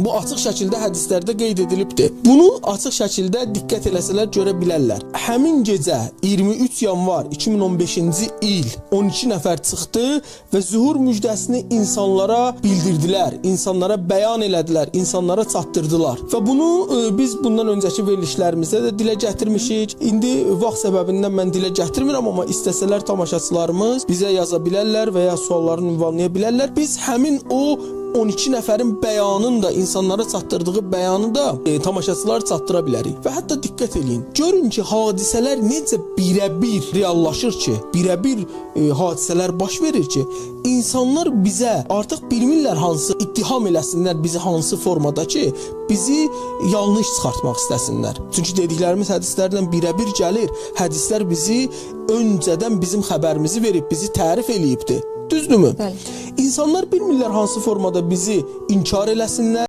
Bu açıq şəkildə hədislərdə qeyd edilibdir. Bunu açıq şəkildə diqqət eləsələr görə bilərlər. Həmin gecə 23 yanvar 2015-ci il 12 nəfər çıxdı və zühur müjdəsini insanlara bildirdilər, insanlara bəyan elədilər, insanlara çatdırdılar. Və bunu biz bundan öncəki verilişlərimizdə də dilə gətirmişik. İndi vaxt səbəbindən mən dilə gətirmirəm, amma istəsələr tamaşaçılarımız bizə yaza bilərlər və ya suallarını ünvanlaya bilərlər. Biz həmin o 12 nəfərin bəyanını da, insanlara çatdırdığı bəyanı da tamaşaçılara çatdıra bilərik. Və hətta diqqət eləyin. Görün ki, hadisələr necə birəbir reallaşır ki, birəbir hadisələr baş verir ki, insanlar bizə artıq bilmirlər hansı ittiham eləsinlər bizi, hansı formada ki, bizi yanlış çıxartmaq istəsinlər. Çünki dediklərimiz hədislərlə birəbir gəlir. Hədislər bizi öncədən bizim xəbərimizi verib, bizi tərif eləyibdi. Düzdürmü? Bəli. İnsanlar bilmirlər hansı formada bizi inkar eləsinlər.